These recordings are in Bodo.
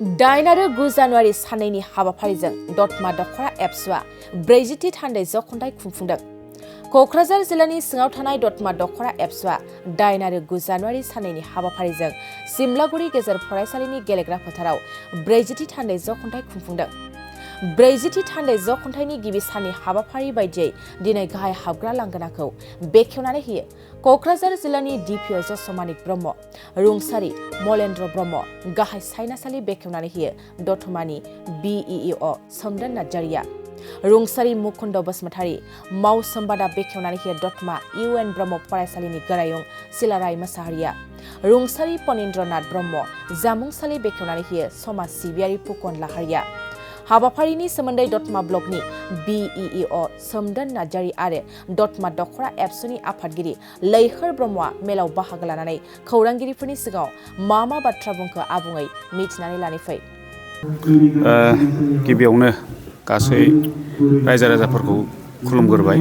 दाइन आरो 9 जानुवारि साननैनि हाबाफारिजों दतम दख'र एबसुआ 40थि थान्दै जख'न्थाइ खुंफुंदों। क'क्राझार जिल्लानि सिङाव थानाय दतम दख'र एबसुआ 9 आरो 9 जानुवारि साननैनि हाबाफारिजों सिमलागुरि गेजेर फरायसालिनि गेलेग्रा फोथाराव 40थि थान्दै जख'न्थाइ खुंफुंदों। 40थि थान्दै जख'न्थाइनि गिबि साननि हाबाफारि बायदियै दिनै गाहाय हाबग्रा लांगोनाखौ बेखेवनानै होयो क'क्राझार जिल्लानि डिपिअ जसमानिक ब्रह्म, रुंसारि मलेन्द्र ब्रह्म, गाहाय सायनासालि बेखेवनानै होयो दतमानि बिइअ सोमदोन नार्जारिया, रुंसारि मुकुन्द बसुमतारी, मावसोमबादा बेखेवनानै होयो दतमा इउएन ब्रह्म फरायसालिनि गोरायुं सिलाराय मोसाहारिया, रुंसारि पनिन्द्रनाथ ब्रह्म, जामुंसालि बेखेवनानै होयो समाज सिबियारि फुकन लाहारिया। हाबाफारिनि सोमोन्दै दतमा ब्लकनि बिइअ सोमदोन नार्जारि आरो दतमा दख'र एबसुनि आफादगिरि लैहोर ब्रह्मआ मेलाव बाहागो लानानै खौरांगिरिफोरनि सिगाङाव मा बाथ्रा बुंखो आबुङै मिथिनानै लानि फै। गिबियावनो गासै रायजो राजाफोरखौ खुलुमग्रोबाय।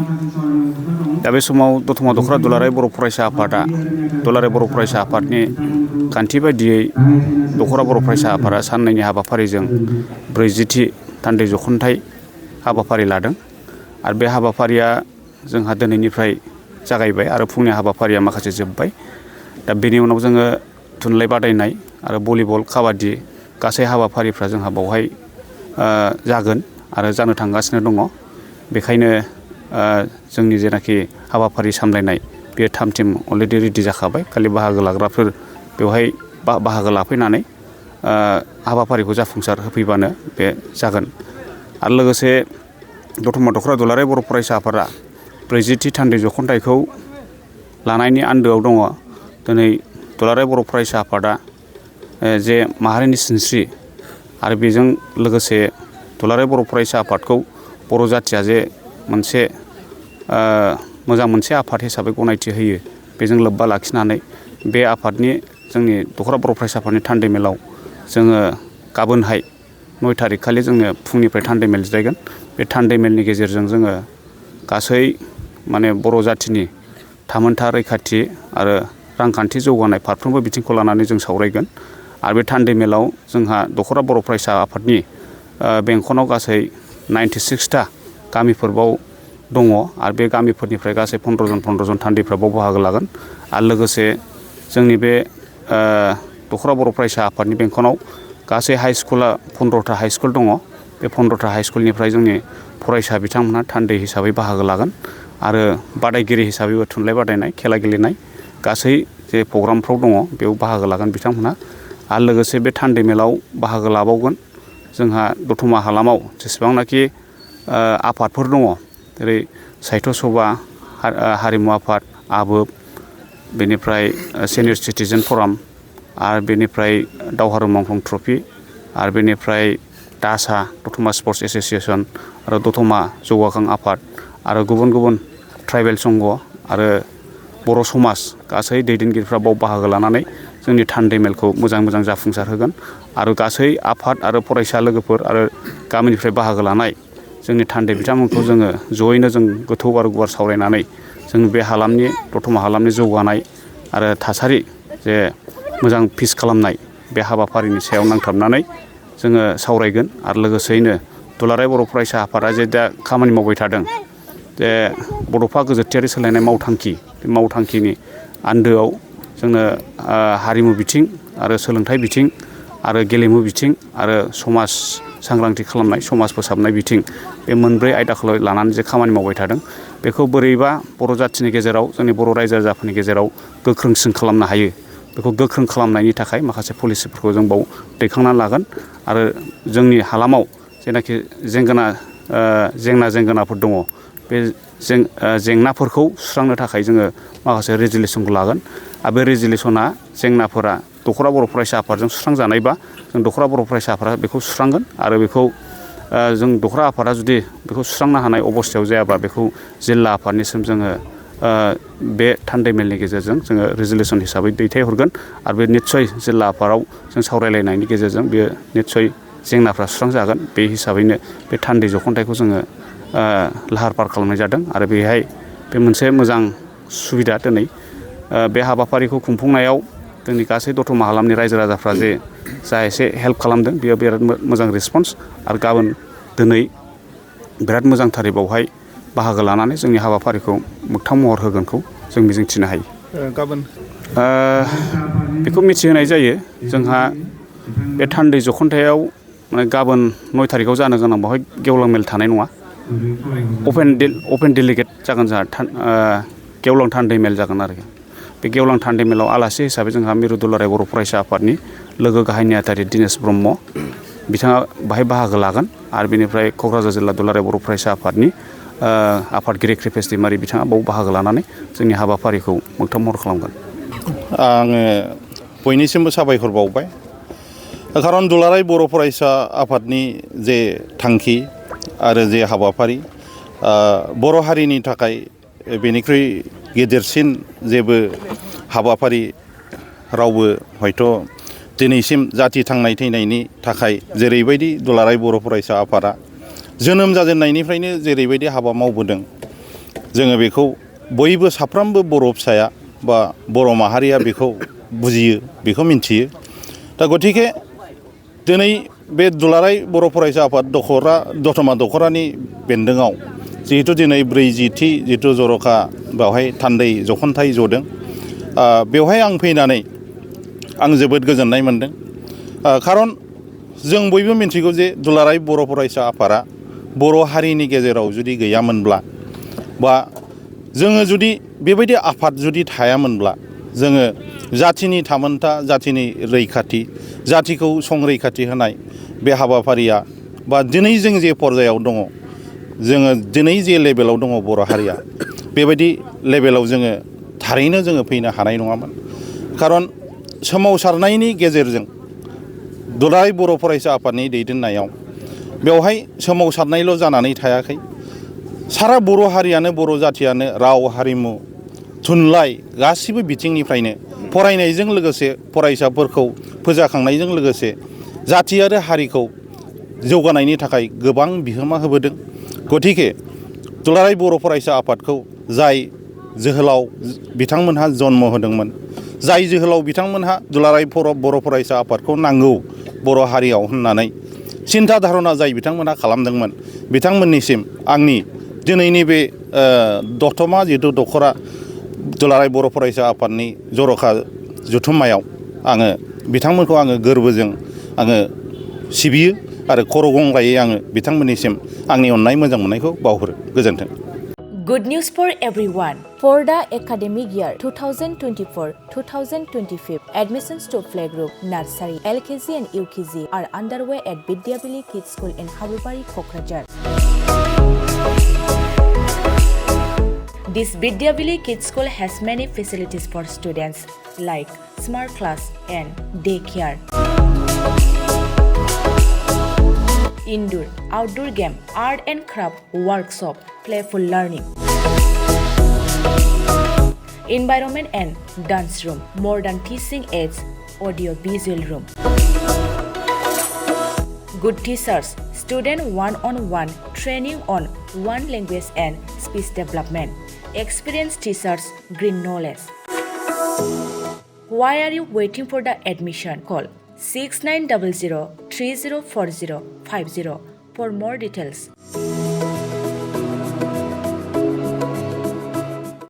दा बे समाव दतमा दख'र दुलाराय बर' फरायसा आफादा दुलाराय बर' फरायसा आफादनि खान्थि बायदियै दख'र बर' फरायसा आफादा साननैनि हाबाफारिजों 40थि थान्दै जख'न्थाइ हाबाफारि लादों आरो बे हाबाफारिया जोंहा दिनैनिफ्राय जागायबाय आरो फुंनि हाबाफारिया माखासे जोब्बाय। दा बेनि उनाव जोङो थुनलाइ बादायनाय आरो भलिबल काबादि गासै हाबाफारिफ्रा जोंहा बावहाय जागोन आरो जानो थांगासिनो दङ। बेखायनो जोंनि जेनाखि हाबाफारि सामलायनाय बे थाम-थिम अलरेडि रेडि जाखाबाय। खालि बाहागो लाग्राफोर बेवहाय बाहागो लाफैनानै हाबाफारिखौ जाफुंसार होफैबानो बे जागोन। आरो लोगोसे दतमा दख'र दुलाराय बर' फरायसा आफादा 40थि थान्दै जख'न्थाइखौ लानायनि आन्दोआव दङ। दिनै दुलाराय बर' फरायसा आफादा जे माहारिनि सिनस्रि आरो बेजों लोगोसे दुलाराय बर' फरायसा आफादखौ बर' जाथिया जे मोनसे मोजां मोनसे आफाद हिसाबै गनायथि होयो, बेजों लोब्बा लाखिनानै बे आफादनि जोंनि दख'र बर' फरायसा आफादनि थान्दै मेलाव जोङो गाबोनहाय 9 थारिख खालि जोङो फुंनिफ्राय थान्दै मेल जिरायगोन। बे थान्दै मेलनि गेजेरजों जोङो गासै बर' जाथिनि थामोनथा रैखाथि आरो रांखान्थि जौगानाय फारफ्रोमबो बिथिंखौ लानानै जों सावरायगोन। आरो बे थान्दै मेलाव जोंहा दख'र बर' फरायसा आफादनि बेंखनाव गासै 96टा गामिफोर बाव दङ आरो बे गामिफोरनिफ्राय गासै 15 जन थान्दैफ्रा बाव बाहागो लागोन। आरो लोगोसे जोंनि बे दख'र बर' फरायसा आफादनि बेंखनाव गासै हाइ स्कुला 15टा हाइ स्कुल दङ। बे 15टा हाइ स्कुलनिफ्राय जोंनि फरायसा बिथांमोनहा थान्दै हिसाबै बाहागो लागोन आरो बादायगिरि हिसाबैबो थुनलाइ बादायनाय, खेला गेलेनाय गासै जे प्रग्रामफ्राव दङ बेयाव बाहागो लागोन बिथांमोनहा। आरो लोगोसे बे थान्दै मेलाव बाहागो लाबावगोन जोंहा दतमा हालामाव जेसेबांनाखि आफादफोर दङ, जेरै साहित्य सभा, हारिमु आफाद, आबोब, बेनिफ्राय सिनियर सिटिजेन फराम, आरो बेनिफ्राय दावहारु मुंख्लं ट्रफि, आरो बेनिफ्राय दासा दतमा स्पर्टस एस'सियेसन आरो दतमा जौगाखां आफाद आरो गुबुन गुबुन ट्राइबेल संघ आरो बर' समाज गासै दैदेनगिरिफ्रा बाव बाहागो लानानै जोंनि थान्दै मेलखौ मोजां जाफुंसार होगोन। आरो गासै आफाद आरो फरायसा लोगोफोर आरो गामिनिफ्राय बाहागो लानाय जोंनि थान्दै बिथांमोनखौ जोङो जयैनो जों गोथौ आरो गुवार सावरायनानै जों बे हालामनि दतमा हालामनि जौगानाय आरो थासारि जे मोजां फिस खालामनाय बे हाबाफारिनि सायाव नांथाबनानै जोङो सावरायगोन। आरो लोगोसेयैनो दुलाराय बर' फरायसा आफादा जे दा खामानि मावबाय थादों जे बड'फा गोजोरथियारि सोलायनाय मावथांखि, बे मावथांखिनि आन्दोआव जोंनो हारिमु बिथिं आरो सोलोंथाइ बिथिं आरो गेलेमु बिथिं आरो समाज सांग्रांथि खालामनाय, समाज फोसाबनाय बिथिं, बे मोनब्रै आयदाखौ लानानै जे खामानि मावबाय थादों बेखौ बोरैबा बर' जाथिनि गेजेराव, जोंनि बर' रायजो राजाफोरनि गेजेराव गोख्रोंसिन खालामनो हायो, बेखौ गोख्रों खालामनायनि थाखाय माखासे पलिसिफोरखौ जों बाव दैखांनानै लागोन। आरो जोंनि हालामाव जेनाखि जेंनाफोर दङ, बे जेंनाफोरखौ सुस्रांनो थाखाय जोङो माखासे रेजुलेसनखौ लागोन। आरो बे रेजुलेसना जेंनाफोरा दख'र बर' फरायसा आफादजों सुस्रांजानायबा जों दख'र बर' फरायसा आफादा बेखौ सुस्रांगोन। आरो बेखौ जों दख'र आफादा जुदि बेखौ सुस्रांनो हानाय अबस्थायाव जायाबा बेखौ जिल्ला आफादनिसिम जोङो बे थान्दै मेलनि गेजेरजों जोङो रेजुलेसन हिसाबै दैथायहरगोन। आरो बे निस्सय जिल्ला आफादाव जों सावरायलायनायनि गेजेरजों बेयो निस्सय जेंनाफ्रा सुस्रांजागोन। बे हिसाबैनो बे थान्दै जख'न्थाइखौ जोङो लाहार फाहार खालामनाय जादों। आरो बेहाय बे मोनसे मोजां सुबिदा दिनै बे हाबाफारिखौ खुंफुंनायाव जोंनि गासै दतमा हालामनि रायजो राजाफ्रा जे जा एसे हेल्प खालामदों बेयो बिराद मोजां रेसपन्स आरो गाबोन दिनै बिराद मोजांथारै बावहाय बाहागो लानानै जोंनि हाबाफारिखौ मोगथां महर होगोनखौ जों मिजिंथिनो हायो। गाबोन बेखौ मिथिहोनाय जायो जोंहा बे थान्दै जख'न्थायाव माने गाबोन 9 थारिखआव जानो गोनां बेवहाय गेवलां मेल थानाय नङा। अपेन डेलिगेट जागोन जोंहा गेवलां थान्दै मेल जागोन आरो बे गेवलां थान्दै मेलाव आलासि हिसाबै जोंहा मिरु दुलाराय बर' फरायसा आफादनि लोगो गाहाय नेहाथारि दिनेश ब्रह्म बिथाङा बाहाय बाहागो लागोन आरो बेनिफ्राय क'क्राझार जिल्ला दुलाराय बर' फरायसा आफादनि आफादगिरि कृपेश दैमारि बिथाङा बाव बाहागो लानानै जोंनि हाबाफारिखौ मोगथां महर खालामगोन। आङो बयनिसिमबो साबायखर बावबाय खारन दुलाराय बर' फरायसा आफादनि जे थांखि आरो जे हाबाफारि बर' हारिनि थाखाय बेनिख्रुइ गेदेरसिन जेबो हाबाफारि रावबो हयथ' दिनैसिम जाथि थांनाय थैनायनि थाखाय जेरैबायदि दुलाराय बर' फरायसा आफादा जोनोम जाजेननायनिफ्रायनो जेरैबायदि हाबा मावबोदों जोङो बेखौ बयबो साफ्रोमबो बर' फिसाया बा बर' माहारिया बेखौ बुजियो बेखौ मिन्थियो। दा गतिके दिनै बे दुलाराय बर' फरायसा आफाद दतमा दख'रानि बेन्दोङाव जिहेतु दिनै 40थि जिथु जर'खा बेवहाय थान्दै जख'न्थाय जदों बेवहाय आं फैनानै आं जोबोद गोजोननाय मोनदों। खारन जों बयबो मिन्थिगौ जे दुलाराय बर' फरायसा आफादा बर' हारिनि गेजेराव जुदि गैयामोनब्ला बा जोङो जुदि बेबायदि आफाद जुदि थायामोनब्ला जोङो जाथिनि थामोनथा जाथिनि रैखाथि जाथिखौ संरैखाथि होनाय बे हाबाफारिया बा दिनै जों जे पर्यायाव दङ जोङो दिनै जे लेभेलाव दङ बर' हारिया बेबायदि लेभेलाव जोङो थारैनो जोङो फैनो हानाय नङामोन। खारन सोमावसारनायनि गेजेरजों दुलाराय बर' फरायसा आफादनि दैदेननायाव बेवहाय सोमावसारनायल' जानानै थायाखै सारा बर' हारियानो बर' जाथियानो राव हारिमु थुनलाइ गासिबो बिथिंनिफ्रायनो फरायनायजों लोगोसे फरायसाफोरखौ फोजाखांनायजों लोगोसे जाथि आरो हारिखौ जौगानायनि थाखाय गोबां बिहोमा होबोदों। गतिके दुलाराय बर' फरायसा आफादखौ जाय जोहोलाव बिथांमोनहा जन्म होदोंमोन जाय जोहोलाव बिथांमोनहा दुलाराय बर' फरायसा आफादखौ नांगौ बर' हारियाव होननानै सिन्था धारना जाय बिथांमोनहा खालामदोंमोन बिथांमोननिसिम आंनि दिनैनि बे दतमा जिथु दख'रा दुलाराय बर' फरायसा आफादनि जर'खा जथुम्मायाव आङो बिथांमोनखौ आङो गोरबोजों आङो सिबियो आरो खर' गंग्लायै आङो बिथांमोननिसिम आंनि अननाय मोजां मोननायखौ बावहरो। गोजोन्थों। Good news for everyone. For the academic year 2024-2025, admissions to playgroup, nursery, LKG and UKG are underway at Vidyavili Kids School in Habubari, Kokrajhar. This Vidyavili Kids School has many facilities for students like smart class and daycare, indoor, outdoor game, art and craft workshop, playful learning, environment and dance room, modern teaching aids, audio visual room, good teachers, student one-on-one training on one language and speech development, experienced teachers, green knowledge. Why are you waiting for the admission? Call 6900 304050 for more details.